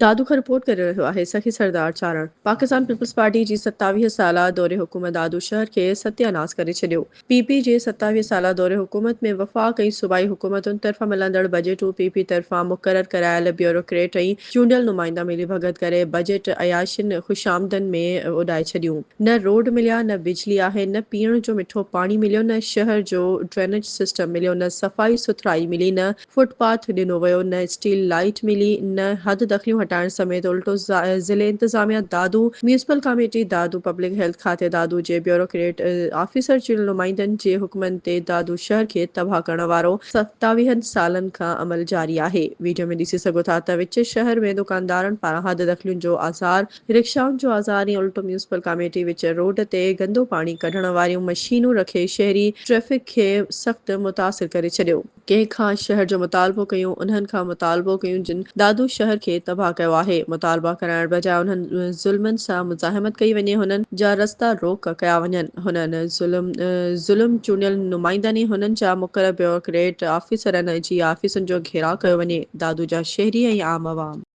دادو کان رپورٽ ڪري رهيو آهي سخي سردار چارڻ. پاڪستان پيپلز پارٽي جي 27 سالا دور حڪومت دادو شهر کي ستياناس ڪري ڇڏيو. پي پي جي 27 سالا دور حڪومت ۾ وفاق ۽ صوبائي حڪومتن طرفان ملندڙ بجيٽون پي پي طرفان مقرر ڪرايل بيوروڪريٽ ۽ چونڊيل نمائندا ملي ڀڳت ڪري بجيٽ عياشين خوشامدن ۾ اڏائي ڇڏيون. نه روڊ مليا نه بجلي آهي نه پيئڻ جو مٺو پاڻي مليو نه شهر جو ڊرينيج سسٽم مليو نه صفائي سٿرائي ملي نه فٽ پاٿ ڏنو ويو، نه اسٽيل لائيٽ ملي، نه حد دخليون هٽائڻ سميت الٽو ضلعي انتظاميا Dadu, municipal committee Dadu, public health کاتي دادو جي بيوروڪريٽ آفيسر چونڊيل نمائندن جي حڪمن تي دادو شهر کي تباهه ڪرڻ وارو ستاويهن سالن کان عمل جاري آهي. ويڊيو ۾ ڏسي سگهو ٿا ته وچ شهر ۾ دڪاندارن پاران حد دخليون جو آزار، رڪشائن جو آزار ۽ الٽو ميونسپل ڪاميٽي وچ روڊ تي گندو پاڻي ڪڍڻ واريون مشينون رکي شهري ٽريفڪ کي سخت متاثر ڪري ڇڏيو. ڪنهن کان شهر جو مطالبو ڪيون، انهن کان مطالبو ڪيون جن دادو شهر کي تباهه ڪيو آهي، مطالبا ڪرائڻ بجاء انهن ظلمن سان مزاحمت ڪئي وڃي، هنن جا رستا روڪ ڪيا وڃن، هنن ظلم ظلم چونڊيل نمائندن ۽ هنن جا مقرر بيوروڪريٽ آفيسرن جي آفيسن جو گهيراء ڪيو وڃي، دادو جا شهري ۽ عام عوام.